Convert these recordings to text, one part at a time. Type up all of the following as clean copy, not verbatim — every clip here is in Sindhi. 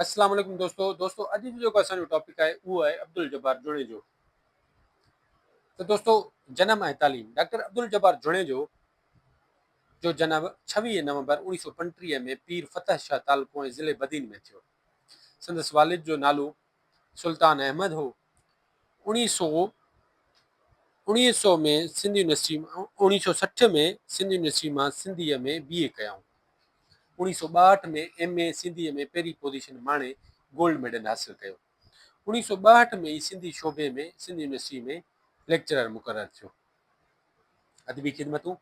اسلام عليڪم دوستو دوستو اڄ جو جيڪو اسان جو ٽاپڪ آهي اهو آهي عبدالجبار جوڻيجو ته دوستو جنم ۽ تعليم ڊاڪٽر عبدالجبار جوڻيجو جو جنم 26 نومبر 1935 ۾ پير فتح شاهه تعلقو ۽ ضلعي بدين ۾ ٿيو. سندس والد جو نالو سلطان احمد هو. 1900 ۾ سنڌ يونيورسٽي 1960 ۾ سنڌ يونيورسٽي مان سنڌيء ۾ بي اي ڪيائون. 1962 ۾ ايم اي سنڌيء ۾ پهرين پوزيشن ماڻي گولڊ ميڊل حاصل ڪيو. 1962 ۾ ئي سنڌي شعبي ۾ سنڌ يونيورسٽي ۾ ليڪچرر مقرر ٿيو. ادبي خدمتون،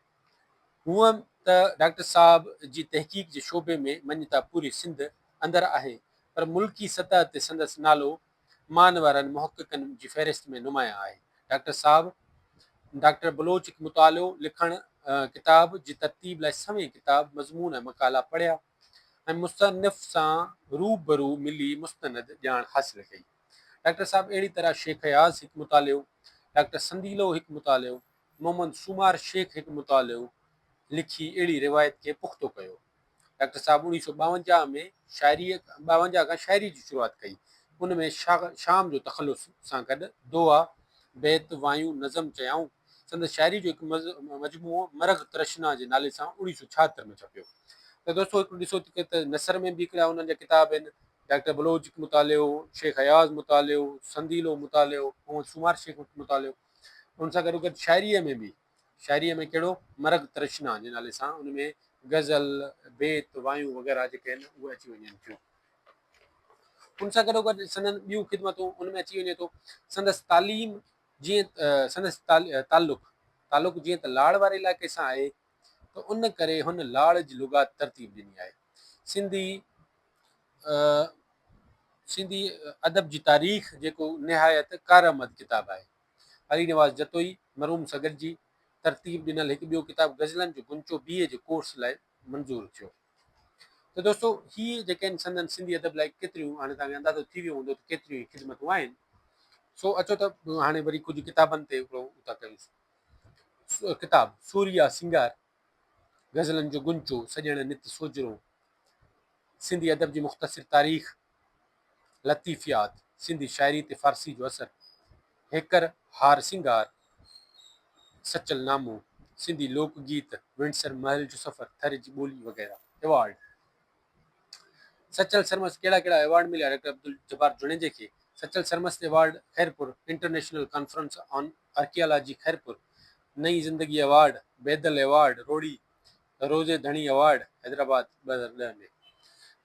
هونء ته ڊاڪٽر صاحب جي تحقيق جي شعبي ۾ مڃتا پوري سنڌ اندر آهي، پر ملڪي سطح تي سندس نالو مان وارن محققن جي فهرست ۾ نمايان آهي. ڊاڪٽر صاحب ڊاڪٽر بلوچ هڪ مطالعو، لکڻ، ڪتاب جي ترتيب لاء سوين ڪتاب، مضمون ۽ مقالا پڙهيا ۽ مصنف سان روبرو ملي مستند ڄاڻ حاصل ڪئي. ڊاڪٽر صاحب اهڙي طرح شيخ اياز هڪ مطالعو، ڊاڪٽر سنديلو هڪ مطالعو، محمد سومار شيخ هڪ مطالعو لکي اهڙي روايت کي پختو ڪيو. ڊاڪٽر صاحب 1952 ۾ شاعريء 52 کان شاعريء جي شروعات ڪئي. ان ۾ شام جو تخلص سان گڏ دوها، بيت، وايون، نظم چيائون. سندس شاعريء جو هڪ مجموعو مرغ ترشنا جي نالي سان 1976 ۾ ڇپيو. ته دوستو هڪڙو ڏسو ته نثر ۾ به هڪڙا انهن جا ڪتاب آهن. ڊاڪٽر بلوچ هڪ مطالعو، شيخ اياز مطالعو، سنديلو مطالعو، محمد سومار شيخ هڪ مطالعو. ان سان گڏوگڏ شاعريء ۾ به، شاعريء ۾ ڪهڙو مرگ ترشنا جي نالي سان ان ۾ غزل، بيت، وايون وغيره جيڪي آهن اهي اچي وڃن ٿيون. ان سان گڏوگڏ سندن ٻيون خدمتون ان ۾ اچي وڃي ٿو سندس تعليم جيئن سندس تعلق تعلق جيئن ته لاڙ واري علائقي سان آهي ته ان ڪري هن لاڙ جي لغات ترتيب ڏني آهي. سنڌي سنڌي ادب جي تاريخ جيڪو نهايت ڪارآمد ڪتاب آهي. علي نواز جتوئي مرحوم سان گڏجي ترتيب ڏنل هڪ ٻيو ڪتاب غزلن جو گنچو بي اي جي ڪورس لاء منظور ٿيو. ته دوستو هي جيڪي آهن سندن سنڌي ادب لاء ڪيتريون هاڻي توهان کي اندازو ٿي ويو هوندو ته ڪيتريون ئي خدمتون آهن. سو اچو ته هاڻي وري ڪجهه ڪتابن تي هڪڙو ٿا ڪيون. ڪتاب سوريا سينگار، غزلن جو گنچو، سڄڻ نت سوجهرو، سنڌي ادب جي مختصر تاريخ، لطيفيات، سنڌي شاعري تي فارسي جو اثر، هيڪر هار سينگار، سچل نامو، سنڌي لوڪ گيت، ونڊسر محل جو سفر، ٿر جي ٻولي وغيره. ايوارڊ، سچل سرمست ڪهڙا ڪهڙا ايوارڊ مليا ڊاڪٽر عبدالجبار جوڻيجي کي؟ Sachal Sarmast award Khairpur, international conference on archaeology Khairpur, Nain Zindagi award, Bedil award, Rohri, Rozi Dhani award Hyderabad 2010 ۾.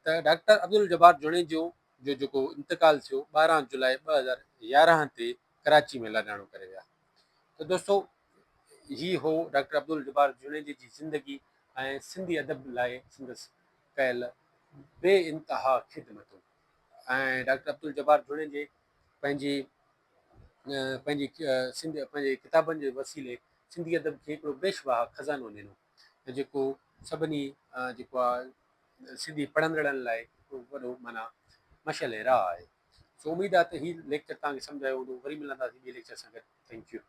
ته ڊاڪٽر عبدالجبار جوڻيجو جو جيڪو انتقال ٿيو 12 جولاء 2011 تي ڪراچي ۾ لاڏاڻو ڪري ويا. ته دوستو هي هو ڊاڪٽر عبدالجبار جوڻيجي جي زندگي ۽ سنڌي ادب لاء سندس ڪيل بي انتها خدمتون ۽ ڊاڪٽر عبدالجبار جوڻيجي پنهنجي پنهنجي سنڌ پنهنجي ڪتابن جي وسيلي سنڌي ادب کي هڪڙو بيش بها خزانو ڏنو ۽ جيڪو سڀني جيڪو آهي سنڌي پڙهندڙن لاء هڪڙو وڏو معنيٰ مشعل راهه آهي. سو اميد آهي ته هي ليڪچر توهان کي سمجهه آيو هوندو. وري ملنداسين ٻئي ليڪچر سان گڏ. Thank you.